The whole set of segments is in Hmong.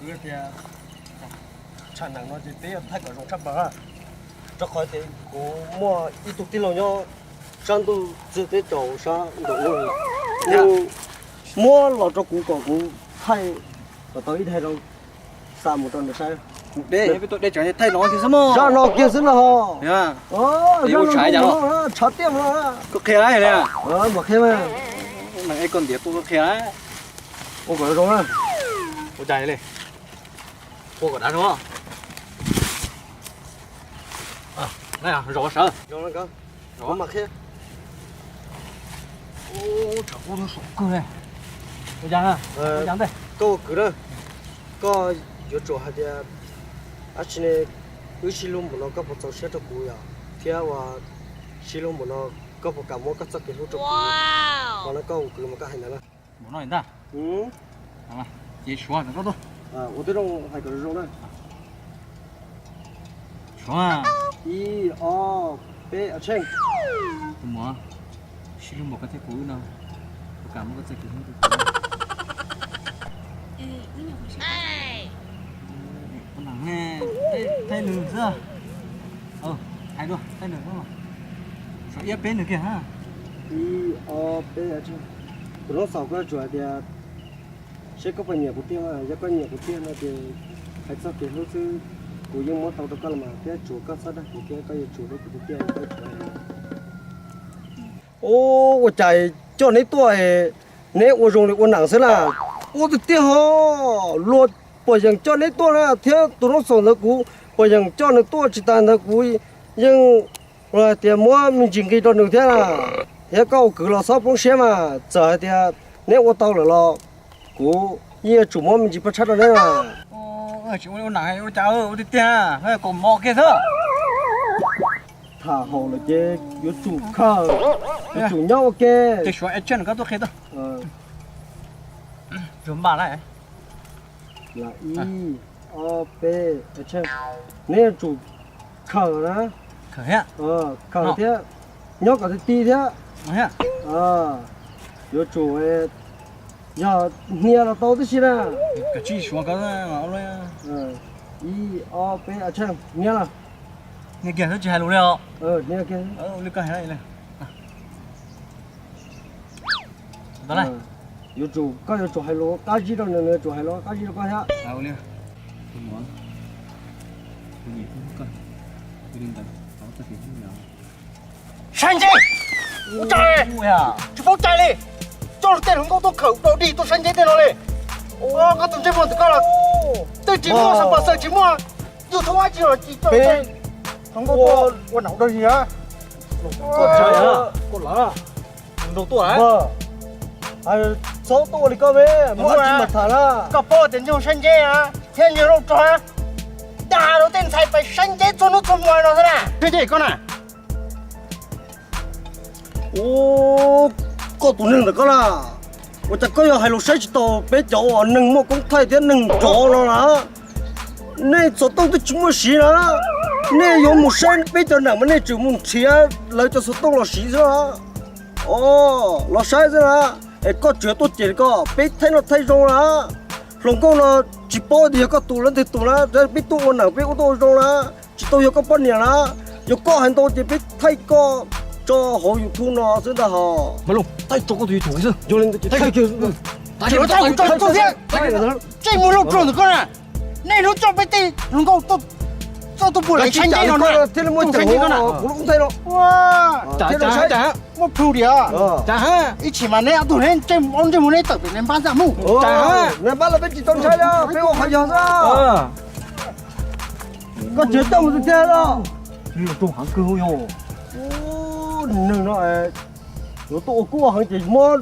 Tias tshav nag no ces peb yuav thaij kom zoo tshaj plaws na, rau qhov tias kuv muaj ib tug tij laug nyob sab ntuj txij teb tsaus sab nraum ub, muab los rau kuv kom kuv thaij kom tau ib daim zoo xa mus rau nws saib. Mus de, peb tuaj de tsam thaij no kiag xwb mog. Zaj no kiag xwb na ho. Tshav tiaj mas. Koj qhia li. Mam qhia mas. Koj ntiav tuaj koj qhia. Ua kom zoo na. Ua cas li? Ua kom dav zoo. Zov sawv. Zov mam qhia. Tshav kub saum kawg li. Ua cas ntej? Koj ua kwv na, koj yuav tsum hais tias, ab tsi ne, wb sib hlub npaum no koj puas txaus siab rau kuv yom? Thiab uas sib hlub npaum no koj puas kam muab koj txoj kev hlub rau kuv? Qhov no koj ua kwv mas koj hais ntawd na. Npaum no ntag. Ces suav, ua tib zoo hais kom zoo na. Suav. Ib, ob, peb, action. Tus muam, sib hlub npaum koj thiab kuv wb no, puas kam muab koj txoj kev hlub rau kuv? Ua nam ne, thaij nws xwb. Hais dua, thaij nws xwb. Saum iab peb nws kiag na. Ib, ob, peb, action. Tus noob xaum, koj yuav tsum hais tias, seb koj puas nyiam kuv tiag mas, yog koj nyiam kuv tiag no ces hais txoj kev hlub xwb, kuv yeej muab tau rau koj los mas, thiab tsuas koj txhob dag kuv thiab koj yuav tsum hlub kuv tiag tiag. Ua cas coj neb tuaj, neb ua zoo li ua nam xwb na. Ua tiag tiag ho, luag puas yeem coj neb tuaj na, thiab tus noob xaum ntawd kuv puas yeem coj nws tuaj, tsis tas ntawd kuv yeej hais tias muab me ntsis nqi rau nws thiab na. Thiab koj ua kwv los txhob poob siab mas, txawm hais tias neb ua tau lawm los kuv yeej yuav tsum muab me ntsis paj tshab rau neb mas. Ua cas ua tiag tiag, kaus mom kiag xwb. Tham haum lawm ces yuav tsum khaws, yuav tsum nyob ua ke. Ces suav action koj tuaj qhia tau. Ib, ob, peb, action. Neb yuav tsum khaws na. Khaws thiab, nyob kom ti ti thiab. Yuav tsum, yog hnia los tau tib si na. Ib, ob, peb, action, hnia los. Hnia kiag xwb tsis hais lus li os. Hnia kiag. Yuav tsum, koj yuav tsum hais lus qab zib rau nws, nws yuav tsum hais lus qab zib rau koj thiab. Sab nceb, ua cas tsis paub cai li, coj luag tej hluas nkauj tuaj khawm dau dig tuaj sab nceb tej no li. Koj tus ntsej muag ntawm koj los twb tsis muaj xab pas xawm tsis muaj YouTube dab tsi los tsis coj hluas nkauj tuaj ua nam dau dig. Koj tsav, koj lav, hluas nraug tuaj. Txhob tuaj ua li koj me, muaj dab tsi mas tham na. Koj paub tias ntsej muag sab nceb thiab ntsej muag loj rog, dag rau tej ntxhais pais sab nceb txhua hnub txhua hmo no xwb na. Koj na, koj tus neeg ntawm koj na, ua cas koj yuav hais lus saib tsis taus peb cov uas neeg muaj koob thaij thiab neeg nrov no na? Nej xov tooj twb tsis muaj siv na, nej yuav mus saib peb cov nam mas nej tseem mus nrhiav lawv cov xov tooj los siv xwb na. Os, los saib xwb na, es koj tseem tuaj cem koj, peb thaij no thaij zoo na. Hluas nkauj no tsis paub tias yog koj tus lawv nteg tus na, peb tuaj ua nam peb ua tuaj ua zoo na, tsis tau yog koj poj niam na. Yog koj hais ntau ces peb thaij koj tso hauv YouTube no xwb ntag hos. Mas los thaij tso koj tus YouTube xwb. Ntsej muag loj rog ntawm koj na, nej hnub coj peb tej hluas nkauj tuaj puag lawv sab nceb no thiaj li muaj ceem no. Muaj plhu diam. Ib chim mas neb ob tug neb ntsej muag neb tawm pem neb npab ntxa mus. Neb npab los peb tsis tau ntshai li, peb ua qhov yog xwb. Koj tseem coj mus tiag tiag los? Neeg no yuav tuaj ua kub ua heev ces muab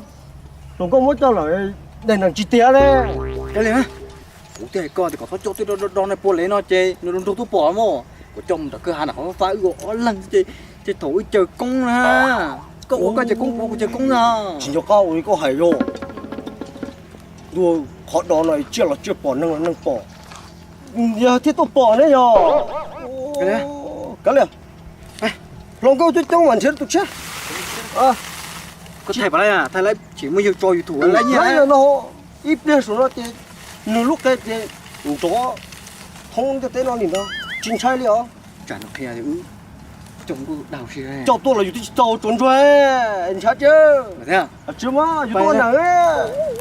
hluas nkauj muab coj lawm, daim neeg tsis tiav li. Kuv thiaj hais koj tias kom txhob coj tej do do no puag lawv no ces nws hluas nraug tuaj pom mog. Kuv coj mus nram kwj ha nram qhov fab wb ua ob leeg ces, ces thaum wb caw koob na, koj ua koj caw koob, kuv ua kuv caw koob na. Tsis nco qab ua li koj hais yog. Ntuj, qhov do no tsiaj los tsiaj pom, neeg los neeg pom. Yog thiaj tuaj pom ne yog. Kav liam, hluas nkauj coob coob mas nrhiav tus tshiab. Koj thaij pab lawm, thaij lawm tsis muaj yawg tso YouTube lawm nyiaj no. Ib pliag saum no ces nws lub qe ces Nrov thoob ntiaj teb no li ntag, tsis ntshai li os. Tsam no qhia coj tuaj los yus twb tsis tau tsuas ntsuag, ntshai tsis? Tsis mas yus tuaj nawm.